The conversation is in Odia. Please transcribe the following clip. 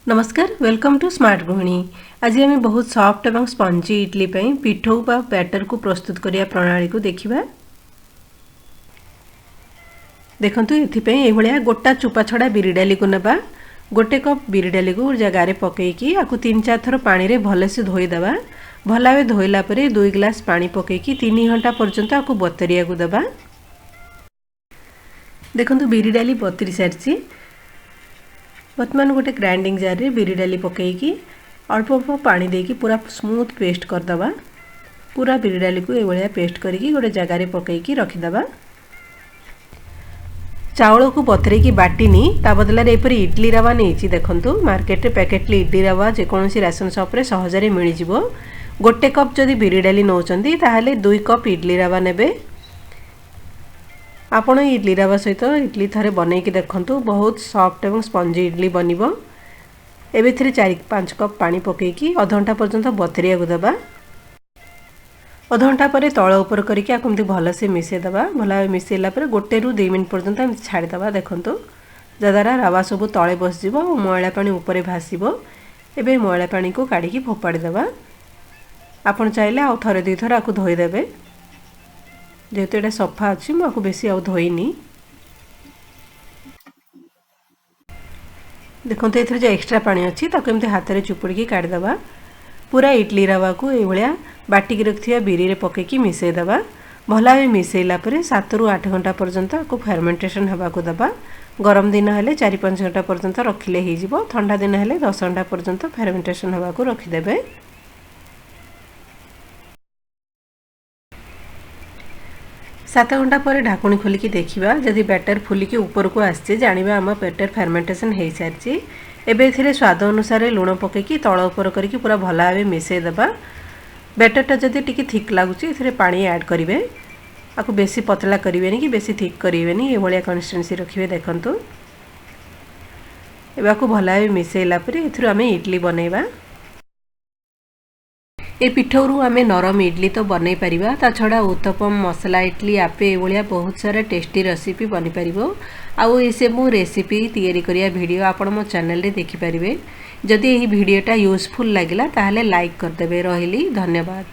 ନମସ୍କାର, welcome to smart ଗୃହିଣୀ। ଆଜି ଆମେ ବହୁତ ସଫ୍ଟ ଏବଂ ସ୍ପଞ୍ଜି ଇଡଲି ପାଇଁ ପିଠଉ ବା ବ୍ୟାଟରକୁ ପ୍ରସ୍ତୁତ କରିବା ପ୍ରଣାଳୀକୁ ଦେଖିବା। ଦେଖନ୍ତୁ, ଏଥିପାଇଁ ଏଇଭଳିଆ ଗୋଟା ଚୋପା ଛଡ଼ା ବିରି ଡାଲିକୁ ନେବା। ଗୋଟେ କପ୍ ବିରି ଡାଲିକୁ ଜାଗାରେ ପକାଇକି ଆକୁ 3-4 ଥର ପାଣିରେ ଭଲସେ ଧୋଇଦେବା। ଭଲ ଭାବେ ଧୋଇଲା ପରେ 2 ଗ୍ଲାସ୍ ପାଣି ପକାଇକି 3 ଘଣ୍ଟା ପର୍ଯ୍ୟନ୍ତ ଆକୁ ବତରିବାକୁ ଦେବା। ଦେଖନ୍ତୁ, ବିରି ଡାଲି ବତରି ସାରିଛି। ବର୍ତ୍ତମାନ ଗୋଟେ ଗ୍ରାଇଣ୍ଡିଂ ଜାର୍ରେ ବିରି ଡାଲି ପକାଇକି ଅଳ୍ପ ଅଳ୍ପ ପାଣି ଦେଇକି ପୁରା ସ୍ମୁଥ୍ ପେଷ୍ଟ କରିଦେବା। ପୁରା ବିରି ଡାଲିକୁ ଏଇଭଳିଆ ପେଷ୍ଟ କରିକି ଗୋଟେ ଜାଗାରେ ପକାଇକି ରଖିଦେବା। ଚାଉଳକୁ ବତରେଇକି ବାଟିନି, ତା ବଦଳରେ ଏପରି ଇଡଲି ରବା ନେଇଛି। ଦେଖନ୍ତୁ, ମାର୍କେଟରେ ପ୍ୟାକେଟଲି ଇଡଲି ରବା ଯେକୌଣସି ରାସନ ସପ୍ରେ ସହଜରେ ମିଳିଯିବ। ଗୋଟେ କପ୍ ଯଦି ବିରି ଡାଲି ନେଉଛନ୍ତି, ତାହେଲେ 2 କପ୍ ଇଡଲି ରବା ନେବେ ଆପଣ। ଇଡଲି ରବା ସହିତ ଇଡଲି ଥରେ ବନେଇକି ଦେଖନ୍ତୁ, ବହୁତ ସଫ୍ଟ ଏବଂ ସ୍ପଞ୍ଜି ଇଡଲି ବନିବ। ଏବେ ଏଥିରେ 4-5 କପ୍ ପାଣି ପକାଇକି ଅଧଘଣ୍ଟା ପର୍ଯ୍ୟନ୍ତ ବତରିବାକୁ ଦେବା। ଅଧଘଣ୍ଟା ପରେ ତଳ ଉପର କରିକି ଆକୁ ଏମିତି ଭଲସେ ମିଶାଇଦେବା। ଭଲ ଭାବେ ମିଶାଇଲା ପରେ 1ରୁ 2 ମିନିଟ୍ ପର୍ଯ୍ୟନ୍ତ ଏମିତି ଛାଡ଼ିଦେବା। ଦେଖନ୍ତୁ, ଯାହାଦ୍ୱାରା ରବା ସବୁ ତଳେ ବସିଯିବ ଆଉ ମଇଳା ପାଣି ଉପରେ ଭାସିବ। ଏବେ ମଇଳା ପାଣିକୁ କାଢ଼ିକି ଫୋପାଡ଼ି ଦେବା। ଆପଣ ଚାହିଁଲେ ଆଉ ଥରେ ଦୁଇଥର ଆକୁ ଧୋଇଦେବେ। ଯେହେତୁ ଏଇଟା ସଫା ଅଛି, ମୁଁ ଆକୁ ବେଶୀ ଆଉ ଧୋଇନି। ଦେଖନ୍ତୁ, ଏଥିରେ ଯେଉଁ ଏକ୍ସଟ୍ରା ପାଣି ଅଛି, ତାକୁ ଏମିତି ହାତରେ ଚୁପୁଡ଼ିକି କାଢ଼ିଦେବା। ପୁରା ଇଡଲି ରବାକୁ ଏଇଭଳିଆ ବାଟିକି ରଖିଥିବା ବିରିରେ ପକାଇକି ମିଶାଇଦେବା। ଭଲ ଭାବେ ମିଶାଇଲା ପରେ 7ରୁ 8 ଘଣ୍ଟା ପର୍ଯ୍ୟନ୍ତ ଆକୁ ଫର୍ମେଣ୍ଟେସନ୍ ହେବାକୁ ଦେବା। ଗରମ ଦିନ ହେଲେ 4-5 ଘଣ୍ଟା ପର୍ଯ୍ୟନ୍ତ ରଖିଲେ ହେଇଯିବ। ଥଣ୍ଡା ଦିନ ହେଲେ 10 ଘଣ୍ଟା ପର୍ଯ୍ୟନ୍ତ ଫର୍ମେଣ୍ଟେସନ୍ ହେବାକୁ ରଖିଦେବେ। 7 ଘଣ୍ଟା ପରେ ଢାକୁଣି ଖୋଲିକି ଦେଖିବା। ଯଦି ବ୍ୟାଟର ଫୁଲିକି ଉପରକୁ ଆସିଛି, ଜାଣିବା ଆମ ବ୍ୟାଟର ଫର୍ମେଣ୍ଟେସନ୍ ହେଇସାରିଛି। ଏବେ ଏଥିରେ ସ୍ୱାଦ ଅନୁସାରେ ଲୁଣ ପକାଇକି ତଳ ଉପର କରିକି ପୁରା ଭଲ ଭାବେ ମିଶାଇ ଦେବା। ବ୍ୟାଟରଟା ଯଦି ଟିକେ ଥିକ୍ ଲାଗୁଛି, ଏଥିରେ ପାଣି ଆଡ଼୍ କରିବେ। ଆକୁ ବେଶୀ ପତଳା କରିବେନି କି ବେଶୀ ଥିକ୍ କରିବେନି, ଏଭଳିଆ କନସିଷ୍ଟେନ୍ସି ରଖିବେ। ଦେଖନ୍ତୁ, ଏବେ ଆକୁ ଭଲ ଭାବେ ମିଶାଇଲା ପରେ ଏଥିରୁ ଆମେ ଇଡଲି ବନେଇବା। ଏ ପିଠଉରୁ ଆମେ ନରମ ଇଡଲି ତ ବନେଇ ପାରିବା, ତା ଛଡ଼ା ଉତ୍ତପମ, ମସଲା ଇଡଲି, ଆପେ, ଏଭଳିଆ ବହୁତ ସାରା ଟେଷ୍ଟି ରେସିପି ବନିପାରିବ। ଆଉ ଏସବୁ ରେସିପି ତିଆରି କରିବା ଭିଡ଼ିଓ ଆପଣ ମୋ ଚ୍ୟାନେଲରେ ଦେଖିପାରିବେ। ଯଦି ଏହି ଭିଡ଼ିଓଟା ୟୁଜଫୁଲ୍ ଲାଗିଲା, ତାହେଲେ ଲାଇକ୍ କରିଦେବେ। ରହିଲି, ଧନ୍ୟବାଦ।